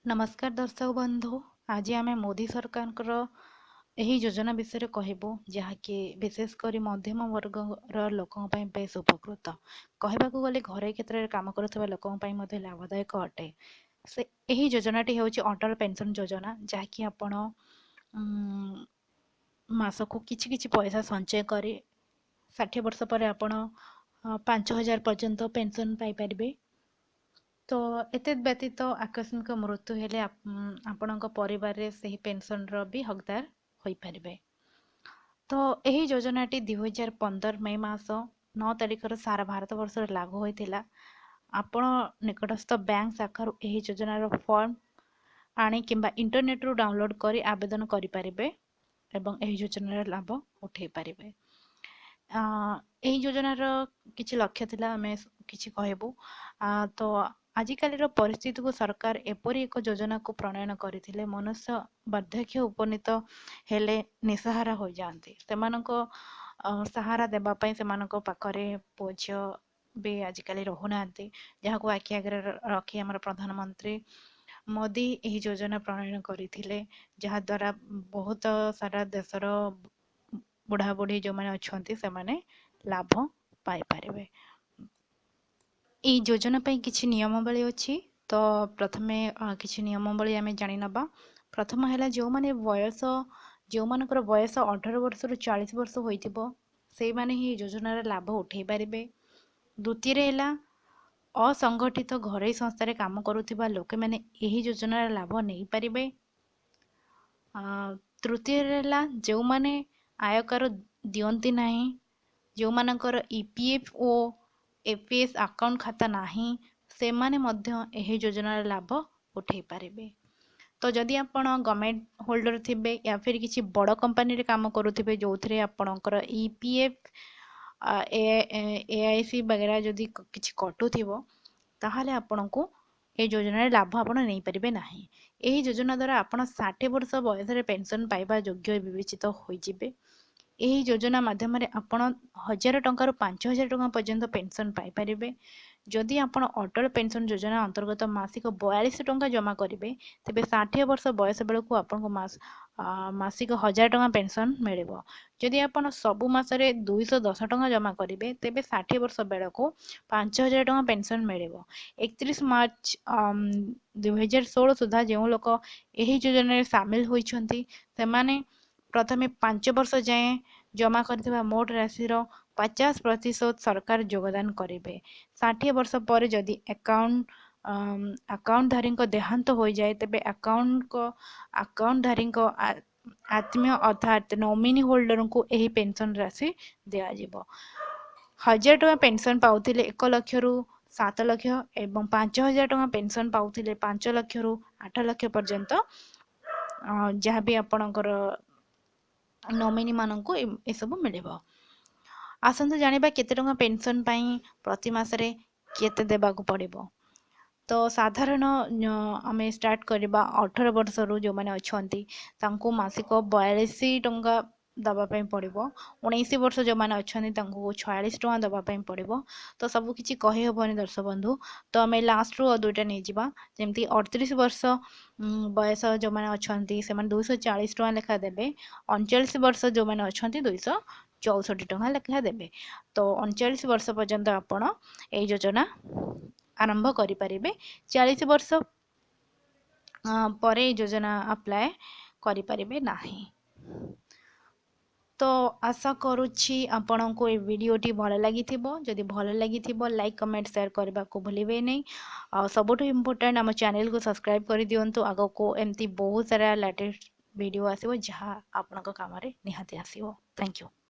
ନମସ୍କାର ଦର୍ଶକ ବନ୍ଧୁ, ଆଜି ଆମେ ମୋଦି ସରକାରଙ୍କର ଏହି ଯୋଜନା ବିଷୟରେ କହିବୁ, ଯାହାକି ବିଶେଷ କରି ମଧ୍ୟମ ବର୍ଗର ଲୋକଙ୍କ ପାଇଁ ବେଶ ଉପକୃତ। କହିବାକୁ ଗଲେ ଘରୋଇ କ୍ଷେତ୍ରରେ କାମ କରୁଥିବା ଲୋକଙ୍କ ପାଇଁ ମଧ୍ୟ ଲାଭଦାୟକ ଅଟେ। ସେ ଏହି ଯୋଜନାଟି ହେଉଛି ଅଟଳ ପେନ୍ସନ୍ ଯୋଜନା, ଯାହାକି ଆପଣ ମାସକୁ କିଛି କିଛି ପଇସା ସଞ୍ଚୟ କରି 60 ବର୍ଷ ପରେ ଆପଣ 5000 ପର୍ଯ୍ୟନ୍ତ ପେନ୍ସନ୍ ପାଇପାରିବେ। ତ ଏତଦ୍ ବ୍ୟତୀତ ଆକସ୍ମିକ ମୃତ୍ୟୁ ହେଲେ ଆପଣଙ୍କ ପରିବାରରେ ସେହି ପେନ୍ସନ୍ର ବି ହକଦାର ହୋଇପାରିବେ। ତ ଏହି ଯୋଜନାଟି 2015 ମେ ମାସ 9 ତାରିଖରେ ସାରା ଭାରତ ବର୍ଷରେ ଲାଗୁ ହୋଇଥିଲା। ଆପଣ ନିକଟସ୍ଥ ବ୍ୟାଙ୍କ ଶାଖାରୁ ଏହି ଯୋଜନାର ଫର୍ମ ଆଣି କିମ୍ବା ଇଣ୍ଟରନେଟ୍ରୁ ଡାଉନଲୋଡ଼୍ କରି ଆବେଦନ କରିପାରିବେ ଏବଂ ଏହି ଯୋଜନାର ଲାଭ ଉଠାଇ ପାରିବେ। ଏହି ଯୋଜନାର କିଛି ଲକ୍ଷ୍ୟ ଥିଲା, ଆମେ କିଛି କହିବୁ। ତ ଆଜିକାଲିର ପରିସ୍ଥିତିକୁ ସରକାର ଏପରି ଏକ ଯୋଜନାକୁ ପ୍ରଣୟନ କରିଥିଲେ। ମନୁଷ୍ୟ ବାର୍ଦ୍ଧକ୍ୟ ଉପନୀତ ହେଲେ ନିଃସହାରା ହୋଇଯାଆନ୍ତି। ସେମାନଙ୍କ ସାହାରା ଦେବା ପାଇଁ ସେମାନଙ୍କ ପାଖରେ ପୁଅ ଝିଅ ବି ଆଜିକାଲି ରହୁନାହାନ୍ତି, ଯାହାକୁ ଆଖି ଆଗରେ ରଖି ଆମର ପ୍ରଧାନମନ୍ତ୍ରୀ ମୋଦି ଏହି ଯୋଜନା ପ୍ରଣୟନ କରିଥିଲେ, ଯାହାଦ୍ୱାରା ବହୁତ ସାରା ଦେଶର ବୁଢ଼ା ବୁଢ଼ୀ ଯେଉଁମାନେ ଅଛନ୍ତି ସେମାନେ ଲାଭ ପାଇପାରିବେ। ଏଇ ଯୋଜନା ପାଇଁ କିଛି ନିୟମାବଳୀ ଅଛି। ତ ପ୍ରଥମେ କିଛି ନିୟମାବଳୀ ଆମେ ଜାଣିନେବା। ପ୍ରଥମ ହେଲା, ଯେଉଁମାନଙ୍କର ବୟସ 18 ବର୍ଷରୁ 40 ବର୍ଷ ହୋଇଥିବ, ସେଇମାନେ ହିଁ ଏହି ଯୋଜନାର ଲାଭ ଉଠାଇ ପାରିବେ। ଦ୍ୱିତୀୟରେ ହେଲା, ଅସଂଗଠିତ ଘରୋଇ ସଂସ୍ଥାରେ କାମ କରୁଥିବା ଲୋକମାନେ ଏହି ଯୋଜନାର ଲାଭ ନେଇପାରିବେ। ତୃତୀୟରେ ହେଲା, ଯେଉଁମାନେ ଆୟକର ଦିଅନ୍ତି ନାହିଁ, ଯେଉଁମାନଙ୍କର ଇପିଏଫ୍ ଓ ଏପିଏସ୍ ଆକାଉଣ୍ଟ ଖାତା ନାହିଁ, ସେମାନେ ମଧ୍ୟ ଏହି ଯୋଜନାର ଲାଭ ଉଠାଇ ପାରିବେ। ତ ଯଦି ଆପଣ ଗଭର୍ଣ୍ଣମେଣ୍ଟ ହୋଲ୍ଡର ଥିବେ ୟା ଫିର୍ କିଛି ବଡ଼ କମ୍ପାନୀରେ କାମ କରୁଥିବେ, ଯେଉଁଥିରେ ଆପଣଙ୍କର ଇପିଏଫ୍, ଏଆଇସି ବଗେରା ଯଦି କିଛି କଟୁଥିବ, ତାହେଲେ ଆପଣଙ୍କୁ ଏହି ଯୋଜନାରେ ଲାଭ ଆପଣ ନେଇପାରିବେ ନାହିଁ। ଏହି ଯୋଜନା ଦ୍ୱାରା ଆପଣ 60 ବର୍ଷ ବୟସରେ ପେନ୍ସନ୍ ପାଇବା ଯୋଗ୍ୟ ବିବେଚିତ ହୋଇଯିବେ। ଏହି ଯୋଜନା ମାଧ୍ୟମରେ ଆପଣ 1000 ଟଙ୍କାରୁ 5000 ଟଙ୍କା ପର୍ଯ୍ୟନ୍ତ ପେନ୍ସନ୍ ପାଇପାରିବେ। ଯଦି ଆପଣ ଅଟଳ ପେନ୍ସନ୍ ଯୋଜନା ଅନ୍ତର୍ଗତ ମାସିକ 42 ଟଙ୍କା ଜମା କରିବେ, ତେବେ 60 ବର୍ଷ ବୟସ ବେଳକୁ ଆପଣଙ୍କୁ ମାସିକ 1000 ଟଙ୍କା ପେନ୍ସନ୍ ମିଳିବ। ଯଦି ଆପଣ ସବୁ ମାସରେ 210 ଟଙ୍କା ଜମା କରିବେ, ତେବେ 60 ବର୍ଷ ବେଳକୁ 5000 ଟଙ୍କା ପେନ୍ସନ୍ ମିଳିବ। 31 ମାର୍ଚ୍ଚ 2016 ସୁଦ୍ଧା ଯେଉଁ ଲୋକ ଏହି ଯୋଜନାରେ ସାମିଲ ହୋଇଛନ୍ତି, ସେମାନେ ପ୍ରଥମେ 5 ବର୍ଷ ଯାଏଁ ଜମା କରିଥିବା ମୋଟ ରାଶିର 50% ସରକାର ଯୋଗଦାନ କରିବେ। 60 ବର୍ଷ ପରେ ଯଦି ଆକାଉଣ୍ଟଧାରୀଙ୍କ ଦେହାନ୍ତ ହୋଇଯାଏ, ତେବେ ଆକାଉଣ୍ଟଧାରୀଙ୍କ ଆତ୍ମୀୟ ଅର୍ଥାତ୍ ନୋମିନି ହୋଲ୍ଡରଙ୍କୁ ଏହି ପେନ୍ସନ୍ ରାଶି ଦିଆଯିବ। 1000 ଟଙ୍କା ପେନ୍ସନ୍ ପାଉଥିଲେ 1 ଲକ୍ଷରୁ 7 ଲକ୍ଷ ଏବଂ 5000 ଟଙ୍କା ପେନ୍ସନ୍ ପାଉଥିଲେ 5 ଲକ୍ଷରୁ 8 ଲକ୍ଷ ପର୍ଯ୍ୟନ୍ତ ଯାହା ବି ଆପଣଙ୍କର ନୋମିନି ମାନଙ୍କୁ ଏସବୁ ମିଳିବ। ଆସନ୍ତୁ ଜାଣିବା କେତେ ଟଙ୍କା ପେନ୍ସନ୍ ପାଇଁ ପ୍ରତି ମାସରେ କେତେ ଦେବାକୁ ପଡ଼ିବ। ତ ସାଧାରଣ ଆମେ ଷ୍ଟାର୍ଟ କରିବା, 18 ବର୍ଷରୁ ଯେଉଁମାନେ ଅଛନ୍ତି ତାଙ୍କୁ ମାସିକ 42 ଟଙ୍କା ଦେବା ପାଇଁ ପଡ଼ିବ। 19 ବର୍ଷ ଯେଉଁମାନେ ଅଛନ୍ତି ତାଙ୍କୁ 46 ଟଙ୍କା ଦେବା ପାଇଁ ପଡ଼ିବ। ତ ସବୁ କିଛି କହିହେବନି ଦର୍ଶକ ବନ୍ଧୁ, ତ ଆମେ ଲାଷ୍ଟରୁ ଆଉ ଦୁଇଟା ନେଇଯିବା। ଯେମିତି 38 ବର୍ଷ ବୟସ ଯେଉଁମାନେ ଅଛନ୍ତି ସେମାନେ 240 ଟଙ୍କା ଲେଖା ଦେବେ। 39 ବର୍ଷ ଯେଉଁମାନେ ଅଛନ୍ତି 264 ଟଙ୍କା ଲେଖା ଦେବେ। ତ 39 ବର୍ଷ ପର୍ଯ୍ୟନ୍ତ ଆପଣ ଏଇ ଯୋଜନା ଆରମ୍ଭ କରିପାରିବେ। 40 ବର୍ଷ ପରେ ଏଇ ଯୋଜନା ଆପ୍ଲାଏ କରିପାରିବେ ନାହିଁ। ତ ଆଶା କରୁଛି ଆପଣଙ୍କୁ ଏ ଭିଡ଼ିଓଟି ଭଲ ଲାଗିଥିବ। ଯଦି ଭଲ ଲାଗିଥିବ, ଲାଇକ୍, କମେଣ୍ଟ, ସେୟାର କରିବାକୁ ଭୁଲିବେ ନାହିଁ। ଆଉ ସବୁଠୁ ଇମ୍ପୋର୍ଟାଣ୍ଟ, ଆମ ଚ୍ୟାନେଲକୁ ସବସ୍କ୍ରାଇବ୍ କରିଦିଅନ୍ତୁ। ଆଗକୁ ଏମିତି ବହୁତ ସାରା ଲାଟେଷ୍ଟ ଭିଡ଼ିଓ ଆସିବ, ଯାହା ଆପଣଙ୍କ କାମରେ ନିହାତି ଆସିବ। Thank you.